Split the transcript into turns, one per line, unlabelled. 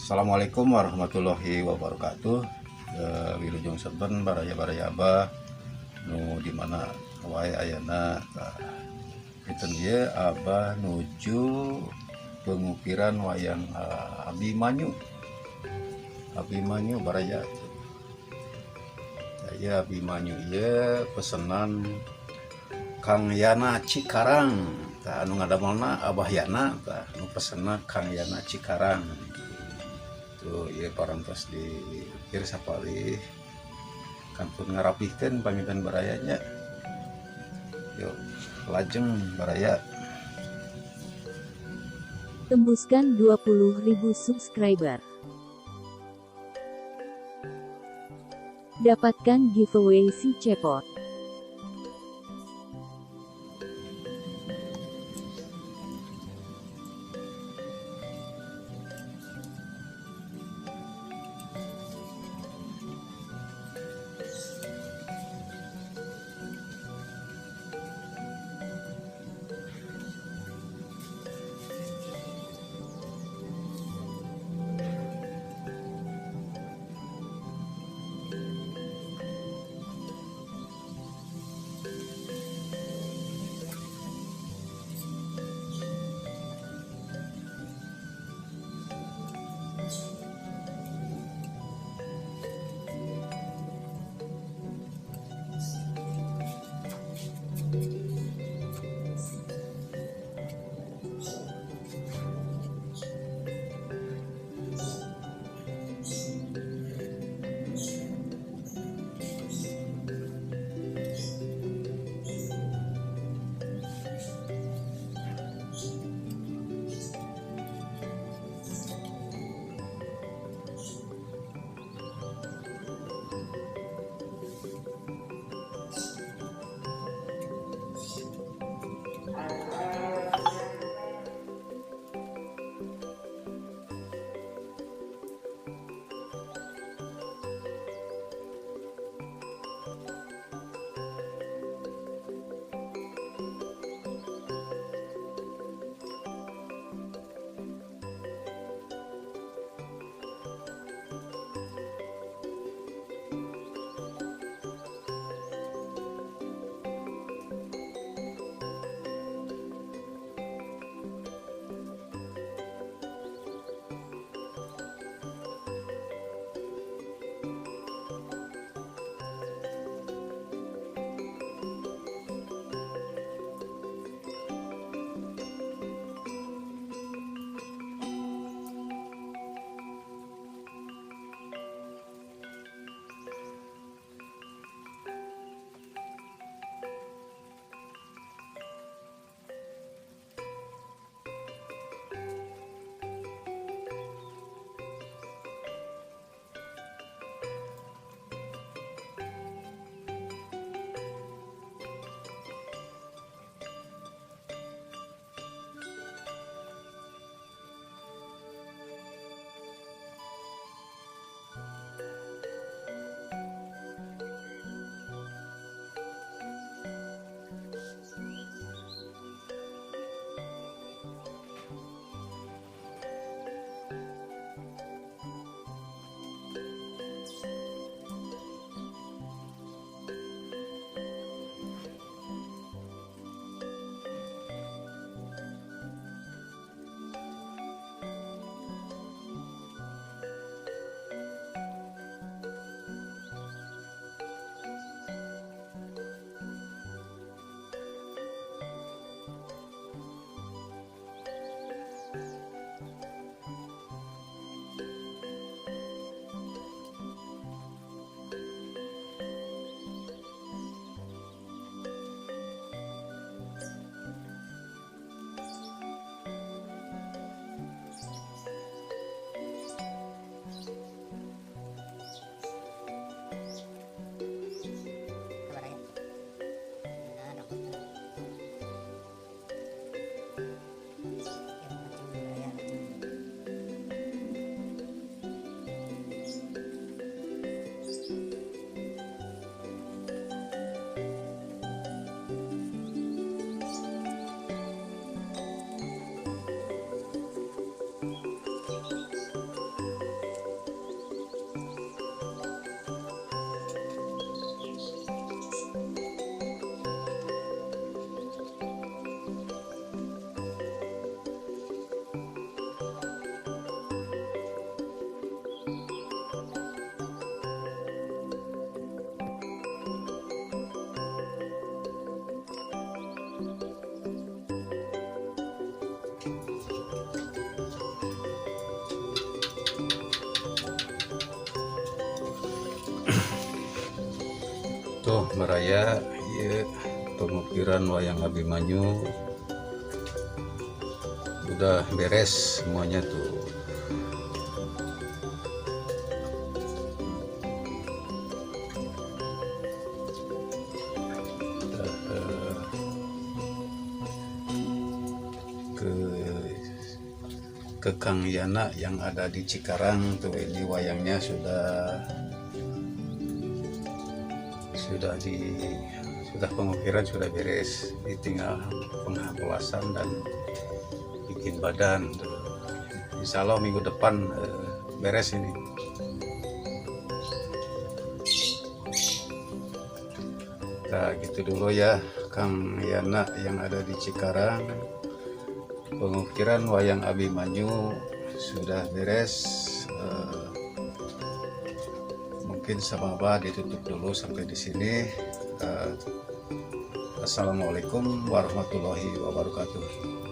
Assalamualaikum warahmatullahi wabarakatuh. Wilujeng sonten baraya-baraya Abah nu di mana wae ayana. Dinten ieu Abah nuju pengukiran wayang Abimanyu. Abimanyu baraya. Ya, Abimanyu ieu pesenan Kang Yana Cikarang. Tah, anu ngadamelna Abah Yana, tah nu pesenna Kang Yana Cikarang. Tuh, ieu parantos diukir sapalih kantun ngarapihkeun panginten baraya nya. Yuk, lajeng baraya.
Tembuskan 20.000 subscriber. Dapatkan giveaway si Cepot.
Tuh baraya ieu pengukiran wayang Abimanyu udah beres semuanya tuh. Ke Kang Yana yang ada di Cikarang tuh, ini wayangnya sudah pengukiran sudah beres, ini tinggal penghapusan dan bikin badan tuh. Insya Allah minggu depan beres ini. Nah, gitu dulu ya Kang Yana yang ada di Cikarang. Pengukiran wayang Abimanyu sudah beres. Mungkin sama Abah ditutup dulu sampai di sini. Assalamualaikum warahmatullahi wabarakatuh.